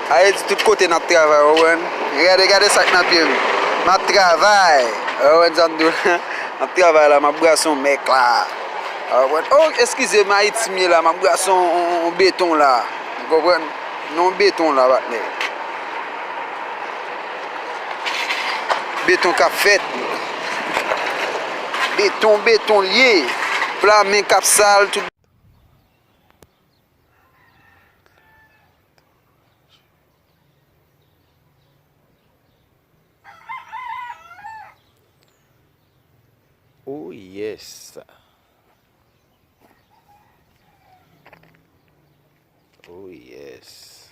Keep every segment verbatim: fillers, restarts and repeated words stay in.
Ayiti, tout kote n ap travay, w konprann? Gade, gade sa k nan pye m. M ap travay. W konprann sa m di w la? M ap travay la, m ap brase yon mèk la. W konprann? Oh, eskize m, Ayiti m ye la, m ap brase yon, yon, yon beton la. W konprann? Non, beton la, patnè. Beton k ap fèt. Beton, beton l ye. Pla men k ap sal, tout. Oh yes. Oh yes.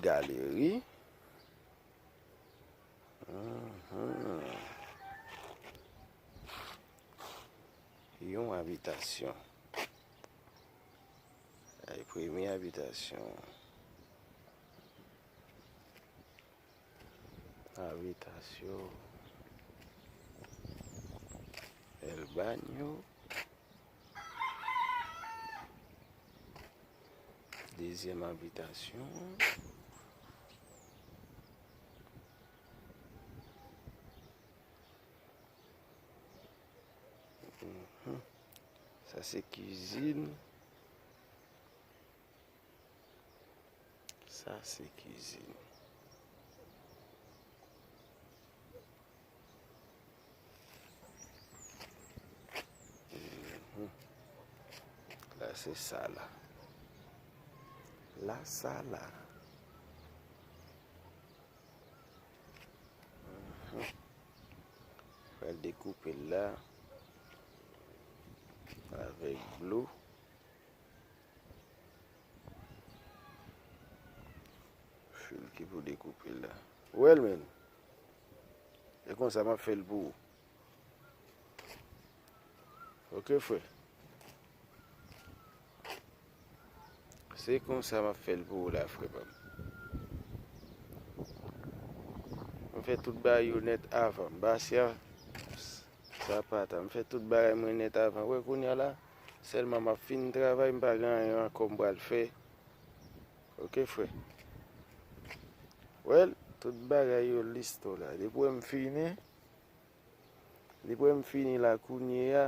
Galeri. Mhm. Yon abitasyon. Ay, premye abitasyon. Abitasyon. El Baño. Dezyèm abitasyon. Mhm. Sa se kizin. Sa se kizin. Mhm. La se sala. La sala. Mhm. Pral dekoupe l la avèk dlo. Fil ki pou dekoupe la. Well, men. E konsa m ap fè l pou ou. Ok, frè. Se konsa m ap fè l pou ou la, frè pa m. M fè tout bagay yo nèt avan. Basya, sapata, m fè tout bagay mwen nèt avan. Wè, kounye a la, sèlman m ap fin travay, m pa gen anyen ankò m pral fè. Ok, frè. Well, tout bagay yo lis tou la. Depi w wè m fini, depi w wè m fini la kounye a,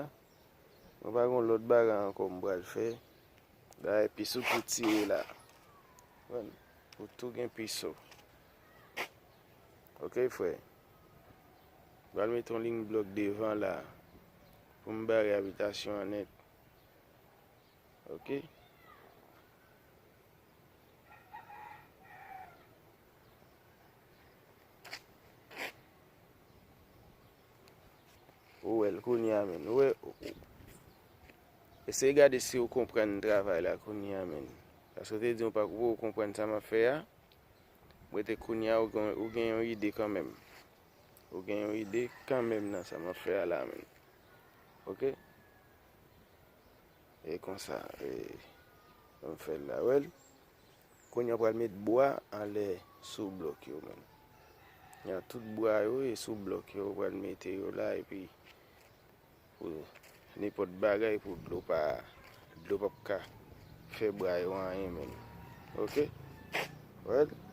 mwen pa gen lòt bagay ankò m pral fè. Dayè, piso pou tire la. Bon, pou tou gen piso. Ok, frè. Pral mete yon liy blòk devan la pou m bare abitasyon an nèt. Ok. Ou wè l kounye a, menn. Ou wè, ou, ou. Eseye gade si ou konprann travay la kounye a, menn. Paske w te di w pa, ou konprann sa m ap fè a. Mwen te kounye a, ou gen, ou gen yon ide kanmenm. Ou gen yon ide kanmenm nan sa m ap fè a la, menn. Ok? E konsa, e, m fè l la. Wè l? Kounye a, w pral met bwa anlè sou blòk yo, menn. Nan tout bwa yo e sou blòk yo, w pral mete yo la, epi pou nenpòt bagay, pou dlo pa, dlo p ap ka fè bwa yo anyen, menn. Ok? Wè l?